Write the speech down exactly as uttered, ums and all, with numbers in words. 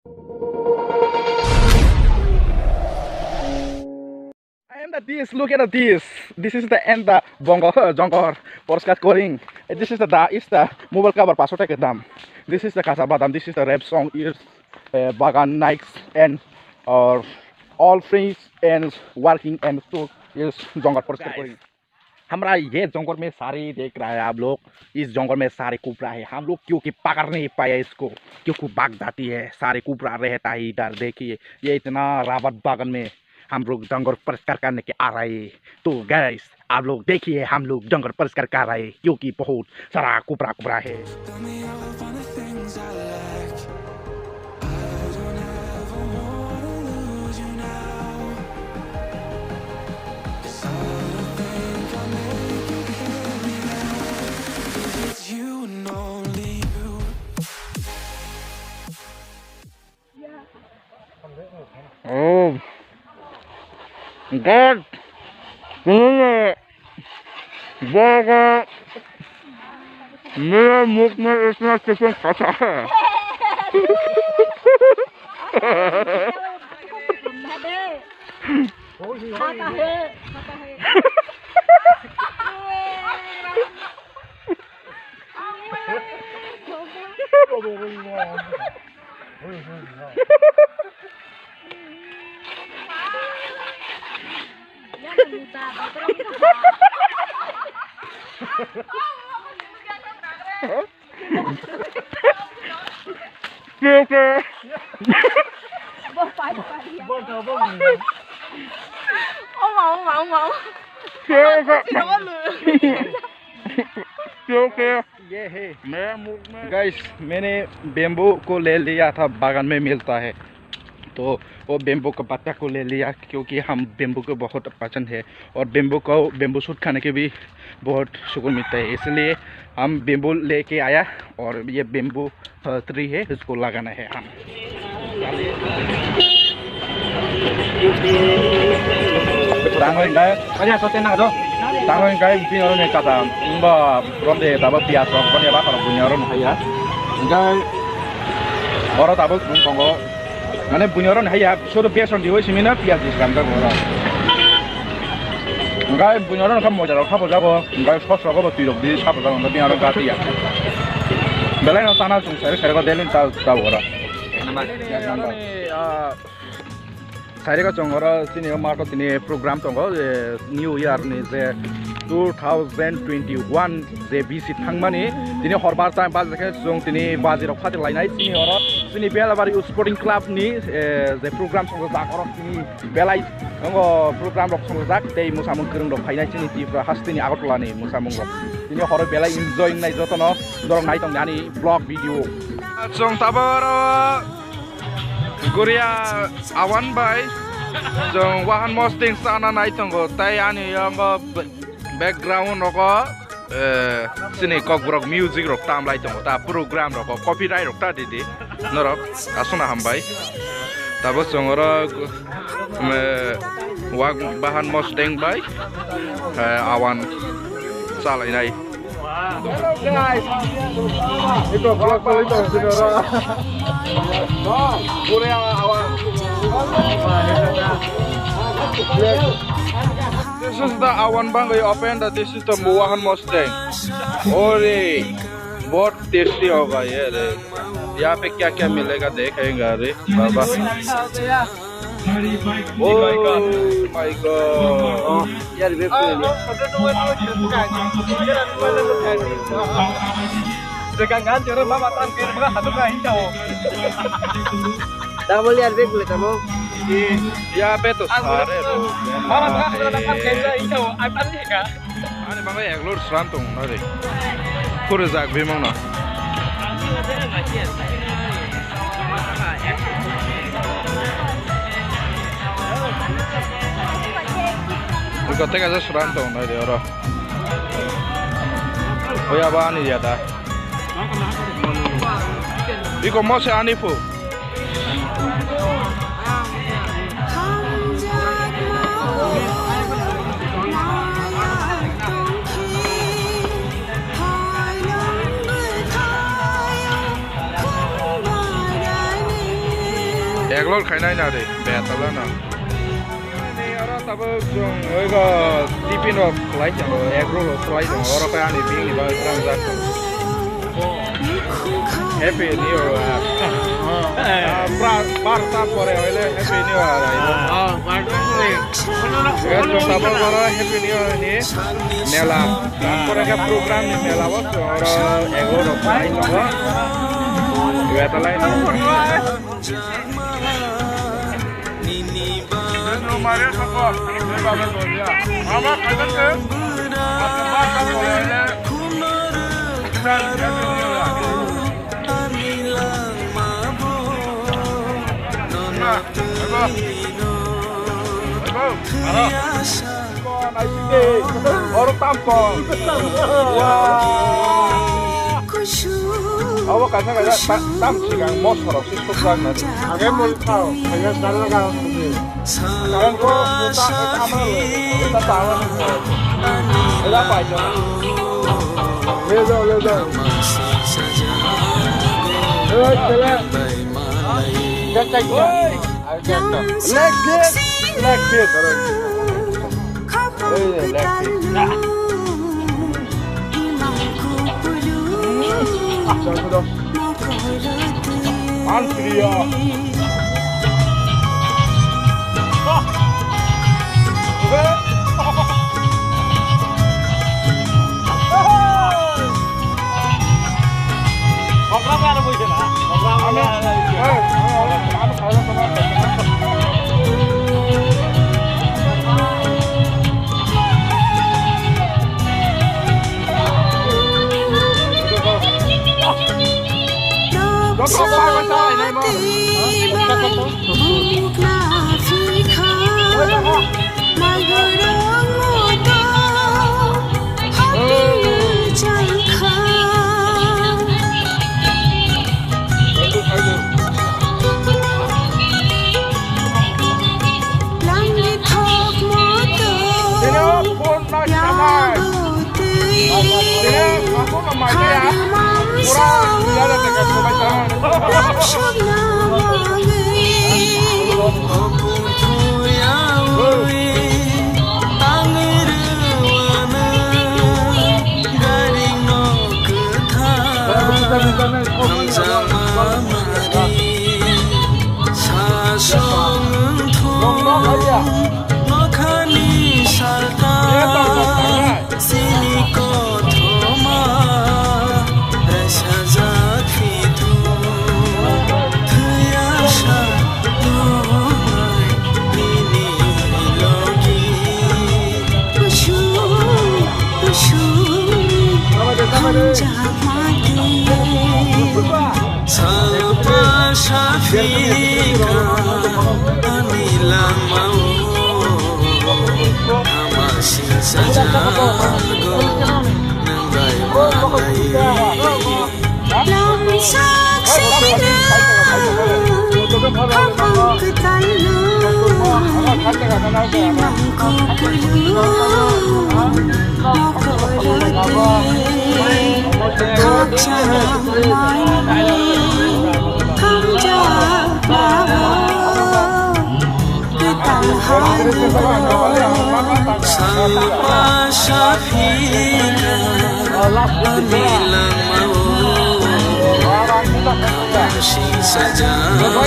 I am the this. Look at the this. This is the end the Bongo Jongor Porskar Koring. This is the da is the mobile cover paso take dam. This is the Kasa Badam. This is the rap song is uh, Bagan Nikes and or all friends and working and so is Jongor Porskar Koring. हमरा ये जंगल में सारे देख रहा है आप लोग, इस जंगल में सारे कुबरा है। हम लोग क्योंकि पकड़ नहीं पाया इसको, क्योंकि भाग जाती है, सारे कुबरा रहता है इधर। देखिए, ये इतना रावत बागान में हम लोग जंगल परिष्कार करने के आ रहा है। तो गैस, आप लोग देखिए, हम लोग जंगल परिष्कार कर रहा है क्योंकि बहुत सारा कुबरा कुबरा है। Oh God, सुनिए, बाबा, मेरे मुख में इतना चिकन फंसा है। खाता है, खाता है। Oma, oma, oma, oma. ये है। मैं मुंह में गाइस, मैंने बेम्बू को ले लिया था, बागान में मिलता है, तो वो बेम्बू का पत्ता को ले लिया, क्योंकि हम बेम्बू को बहुत पसंद है और बेम्बू को, बेम्बू शूट खाने के भी बहुत सुकून मिलता है, इसलिए हम बेम्बू लेके आया और ये बेम्बू अ, ट्री है, इसको लगाना है हम। Tango hingkai, aja sote na do. Tango hingkai bini oro ni kata, ba rom de tabo pias rok, bani ba khorok bunya oro ni haya. Hingkai oro tabo bung tongo, mane bunya oro ni haya, soto beson di oi simi na pias di sangka oro. Hingkai bunya oro ni kha moja rok kha bojago, hingkai sos rok bo twi rok di sa bojago, hingkai bini oro gati ya. Belai no sana chung sari sari ko delin ta ta oro. Sairega chwng oro chini o mato tini program tongo, je New Year ni je two thousand twenty-one je bisi thangmani, tini horbar time bajikhe chwng tini baji rok phati lainai chini oro chini Belabari Sporting Club ni, eh, je program tongo jak oro chini belai tongo program rok tongo jak tei mwsamung kwrwng rok phainai chini Tripura hasteni Agartala ni mwsamung rok tini horo belai enjoy wngnai jotono norok nai tongdi ani vlog video. Chwng tabuk oro Guria Awan bai chwng wahan mosting sana nai tongo, tei ani yango background rogo, eh, chini kokborok music rok tamlai tongo, ta program rogo copyright rok ta didi norok aswkno hambai. Tabuk chwng oro, eh, wak bahan mosting bai, eh, awan chalainai. Hello guys. Ito vlog ko ito sino ro. Pura awan. This is the Awan Bangwi open the, this is the Muwahan Mustang. Ore, bahut tasty hoga ye re. Yahan pe kya kya milega dekhayega re, baba. Oh my God. Oh, yar, be cool. Double yar, be cool, tamo. Ya, be to sare. Mama, mama, mama, mama, mama. Ani bangwi ek load sram tong nari. Kure jak bimang no. Iko tega je sram tong nari oro. Oya ba ani ya da. Iko mose ani pu. Egg roll khainai na de, betala no. Ni oro tabuk chwng oigo tiffin rok khlai tongo, egg roll rok khlai tongo, oro khe ani bini bagwi swnamjak. Happy New Year. Ah, pra-, barta pore hoile Happy New Year. Ah, barta pore. Chwng tabuk oro Happy New Year ni mela. Pore khe program ni mela bo oro egg roll rok khlai tongo. Betala no. Oro tam kong. Wow. Abo kaisa kaisa ta-, tam sikang mosok rok se sukjak nani. Age mul khao, kaya sal laga. Kayan ko ta ta ama lo, ta ta ama lo. Ela paisa. Le jao, le jao. Oi, chale. Oi. Leg kick, leg kick. Oi, leg kick. Ang priya. Nokhani salta sini kothoma rasa jakhi thu thuyasa nini logi. Ushu, ushu, hamjak mati. Salpa saphika ani lamao ama singsa jago nang bai malai. Lamsak sina hapang ketalno imang kupulu mokorode. Khakchang maini hamjak labo. Salpa saphika ani lamao kamsi sajago